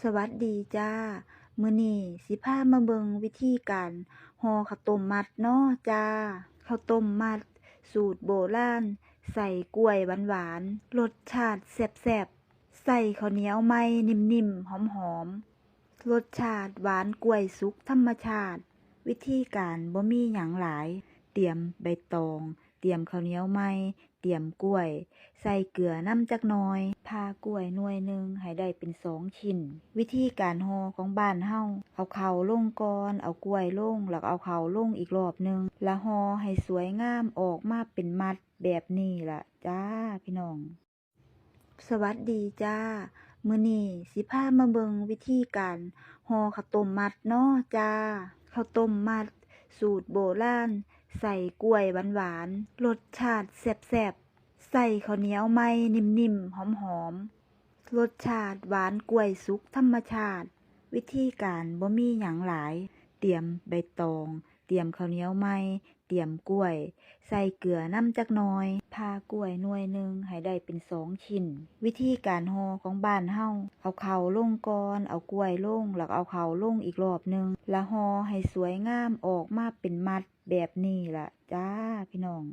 ສະຫວັດດີຈ້າ ມື້ນີ້ຊິພາມາເບິ່ງວິທີການຫໍ່ເຂົ້າຕົ້ມມັດເນາະຈ້າ. ເຂົ້າຕົ້ມມັດສູດໂບລານ ໃສ່ກ້ວຍຫວານໆ ລົດຊາດແຊບໆ ໃສ່ເຂົ້າໜຽວໃໝ່ ນິ້ມໆ ຫອມໆ ລົດຊາດຫວານກ້ວຍສຸກທຳມະຊາດ. ວິທີການບໍ່ມີຫຍັງຫຼາຍ, ຕຽມໃບຕອງ, ຕຽມເຂົ້າໜຽວໃໝ່, ຕຽມກ້ວຍ, ໃສ່ເກືອນຳຈັກໜ່ອຍ, ຜ່າກ້ວຍໜ່ວຍໜຶ່ງໃຫ້ໄດ້ເປັນສອງຊິ້ນ. ວິທີການຫໍ່ຂອງບ້ານເຮົາ, ເອົາເຂົ້າລົງກ່ອນ, ເອົາກ້ວຍລົງ, ແລ້ວເອົາເຂົ້າລົງອີກລອບໜຶ່ງ, ລະຫໍ່ໃຫ້ສວຍງາມອອກມາເປັນມັດແບບນີ້ລະຈ້າພີ່ນ້ອງ. ສະຫວັດດີຈ້າ ມື້ນີ້ຊິພາມາເບິ່ງວິທີການຫໍ່ເຂົ້າຕົ້ມມັດເນາະຈ້າ. ເຂົ້າຕົ້ມມັດສູດໂບລານ ໃສ່ກ້ວຍຫວານໆ ລົດຊາດແຊບໆ ໃສ່ເຂົ້າໜຽວໃໝ່ ນິ້ມໆ ຫອມໆ ລົດຊາດຫວານກ້ວຍສຸກທຳມະຊາດ. ວິທີການບໍ່ມີຫຍັງຫຼາຍ, ຕຽມໃບຕອງ, ຕຽມເຂົ້າໜຽວໃໝ່, ຕຽມກ້ວຍ, ໃສ່ເກືອນຳຈັກໜ່ອຍ, ຜ່າກ້ວຍໜ່ວຍໜຶ່ງໃຫ້ໄດ້ເປັນສອງຊິ້ນ. ວິທີການຫໍ່ຂອງບ້ານເຮົາ, ເອົາເຂົ້າລົງກ່ອນ, ເອົາກ້ວຍລົງ, ແລ້ວເອົາເຂົ້າລົງອີກລອບໜຶ່ງ, ລະຫໍ່ໃຫ້ສວຍງາມອອກມາເປັນມັດແບບນີ້ລະຈ້າພີ່ນ້ອງ.